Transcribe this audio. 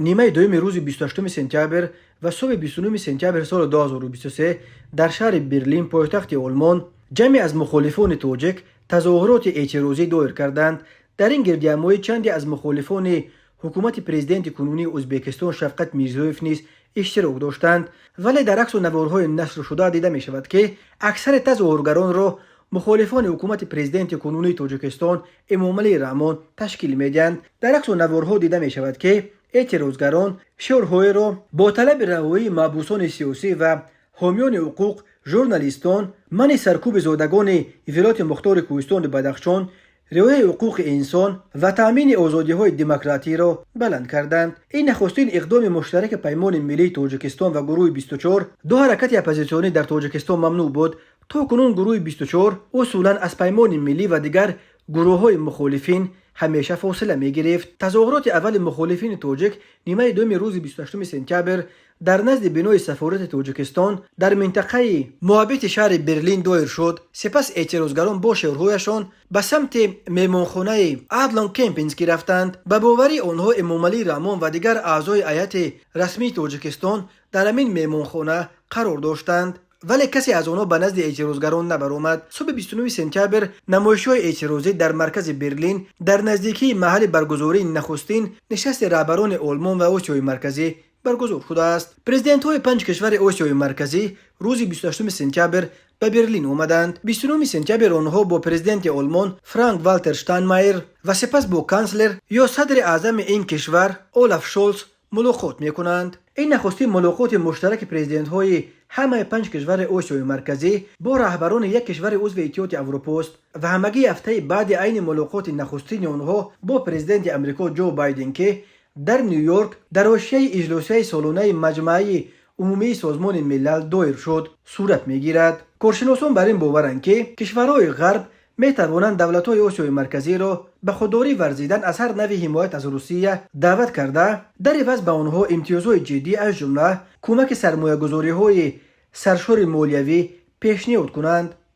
Нимаи дуюми рӯзи 28 сентябр ва субҳи 29 сентябри соли 2023 дар шаҳри Берлин, пойтахти Олмон, ҷамъе аз мухолифони тоҷик тазоҳуроти эътирозӣ доир карданд. Дар ин гирдиҳамоӣ чанде аз мухолифони ҳукумати президенти кунунии Ӯзбекистон Шавкат Мирзиёев низ иштирок доштанд. Вале дар аксу наворҳои нашршуда дида мешавад, ки аксари тазоҳургаронро мухолифони ҳукумати президенти кунунии Тоҷикистон Эмомалӣ Раҳмон ташкил медиҳанд. Дар аксу наворҳо дида мешавад, ки эътирозгарон шиорҳоеро бо талаби раҳоии маҳбусони сиёсӣ ва ҳомиёни ҳуқуқ, журналистон, манъи саркӯби зодагони Вилояти Мухтори Кӯҳистони Бадахшон, риояи ҳуқуқи инсон ва таъмини озодиҳои демократиро баланд карданд. Ин нахустин иқдоми муштараки Паймони миллии Тоҷикистон ва гурӯҳи 24, ду ҳаракати оппозитсионӣ дар Тоҷикистон мамнӯъ буд. То кунун гурӯҳи 24 усулан аз Паймони миллӣ ва дигар гурӯҳҳои мухолифин ҳамеша фосила мегирифт. Тазоҳуроти аввали мухолифини тоҷик нимаи дуюми рӯзи 28 сентябр дар назди бинои сафорати Тоҷикистон дар минтақаи Моабити шаҳри Берлин доир шуд. Сипас эътирозгарон бо шиорҳояшон ба самти меҳмонхонаи Адлон Кемпински рафтанд. Ба боварии онҳо, Эмомалӣ Раҳмон ва дигар аъзои ҳайати расмии Тоҷикистон дар ҳамин меҳмонхона қарор доштанд. Вале касе аз онҳо ба назди эътирозгарон набаромад. Субҳи 29 сентябр намоишҳои эътирозӣ дар маркази Берлин, дар наздикии маҳалли баргузории нахустин нишасти раҳбарони Олмон ва Осиёи Марказӣ баргузор шудааст. Президентҳои панҷ кишвари Осиёи Марказӣ рӯзи 28 сентябр ба Берлин омаданд. 29 сентябр онҳо бо президенти Олмон Франк Валтер Штайнмайер ва сипас бо канслер ё садри аъзами ин кишвар Олаф Шолц мулоқот мекунанд. Ин нахустин мулоқоти муштараки президентҳои ҳамаи панҷ кишвари Осиёи Марказӣ бо раҳбарони як кишвари узви Иттиҳоди Аврупост ва ҳамагӣ ҳафтаи баъди айни мулоқоти нахустини онҳо бо президенти Амрико Ҷо Байден, ки дар Ню Йорк дар ҳошияи иҷлосияи солонаи Маҷмааи Умумии Созмони Милал доир шуд, сурат мегирад. Коршиносон бар ин боваранд, ки кишварҳои Ғарб метавонанд давлатҳои Осиёи Марказиро ба худдорӣ варзидан аз ҳар навъи ҳимоят аз Русия даъват карда, дар иваз ба онҳо имтиёзҳои ҷиддӣ, аз ҷумла кӯмаки сармоягузориҳои саршори молиявӣ пешниҳод кунанд.